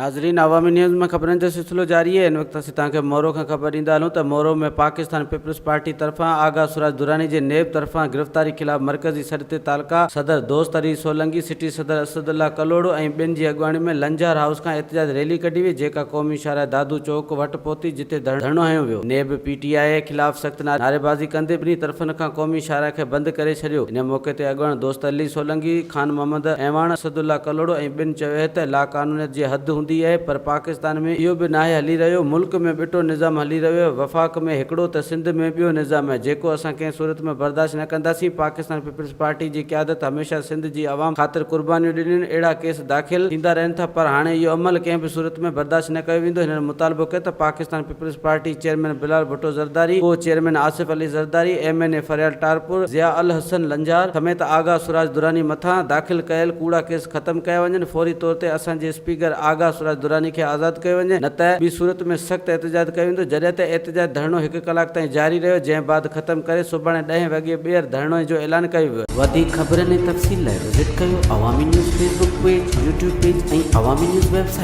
ناظرين عوامي نيوز ۾ خبرن جو سلسلو جاري آهي هن وقت اسين توهان کي مورو کان خبر ڏيندا هلون ته مورو ۾ پاڪستان پيپلز پارٽي طرفان آغا سراج دراني جي نيب طرفان گرفتاري خلاف مرڪزي سڏ تي تعلقه صدر دوست علي سولنگي، سٽي صدر اسد الله ڪلهوڙو ۽ ٻين جي اڳواڻي ۾ لنجار هائوس کان احتجاج ريلي ڪڍي وئي جيڪا قومي شاهراهه دادو چوڪ وٽ پهتي جتي ڌرڻو هنيو ويو. نيب پي ٽي آء خلاف سخت نعريبازي ڪندي ٻنهي طرفن کان قومي شاهراهه کي بند ڪري ڇڏيو. ان موقعي تي اڳواڻ دوست علي سولنگي، خان محمد اعواڻ، اسد الله ڪلهوڙو ۽ ٻين چيو ته لاقانونيت جي حد هوندي اهي پر پاڪستان ۾ اهو به ناهي هلي رهيو، ملڪ ۾ ٻٽو نظام هلي رهيو اهي، وفاق ۾ هڪڙو ته سنڌ ۾ ٻيو نظام اهي، جيڪو اسان ڪنهن صورت ۾ برداشت نه ڪنداسين، پاڪستان پيپلز پارٽي جي قيادت هميشه سنڌ جي عوام خاطر قربانيون ڏنيون، اهڙا ڪيس داخل ٿيندا رهن ٿا پر هاڻي اهو عمل ڪنهن به صورت ۾ برداشت نه ڪيو ويندو، هنن مطالبو ڪيو ته Pakistan peoples party chairman Bilawal Bhutto Zardari, co chairman Asif Ali Zardari, M N A Faryal Talpur, Zia ul Hassan Lanjar سميت آغا سراج دراني مٿان داخل ڪيل ڪوڙا ڪيس ختم ڪيا وڃن، فوري طور تي اسان جي اسپيڪر آغا سراج دراني کي آزاد ڪيو وڃي نه ته ٻي صورت ۾ سخت احتجاج ڪيو ويندو، جڏهن ته احتجاج ڌرڻو هڪ ڪلاڪ تائين جاري رهيو، جنهن بعد ختم ڪري سڀاڻي ڏهين وڳي ٻيهر ڌرڻي جو اعلان ڪيو ويو. وڌيڪ خبرن ۽ تفصيل لاء وزٽ ڪيو Awami news Facebook page, YouTube page ۽ Awami news website.